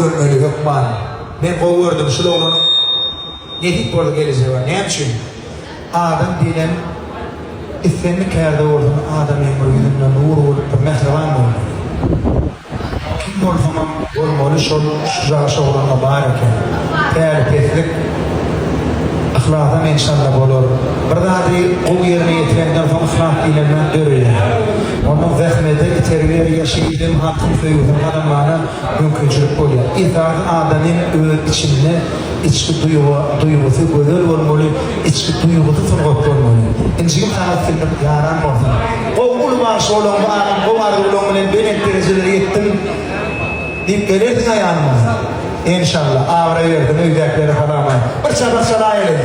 öwrenmeli hökman. Men gowy gördüm şul oglanyň nesip bolsa gelejegi bar. Näme üçin? Adam diýlen islendik kärde bolsun adamyň bir ýüzünde nur bolup bir mähriban bolmaly. Kim bolsaňam bolmaly şol şu ýaş oglanda bar eken. Päli peslik yhlasam enşalla bolar. Bir zady gowy ýerine ýetireňden soň yhlas diýlen zat döreýär. Ondan zähmete itergi berýär şeýdibem halkyň söýgüsini gazanmaga mümkinçilik bolýar. Esasy adamyň öz içinde içki duýga duýgusy gözel bolmaly içki duýgusy sungat bolmaly. Injigim saňa üstünlik ýaran bolsun. Gowy uly bagşy bolaňda agam gowy arzuwlaň bilen belent derejelere ýetdim diýip gelersiňä ýanyma. Enşalla abraý bersin öýdäkilere salam aýt. Bir çapak çalaýaly.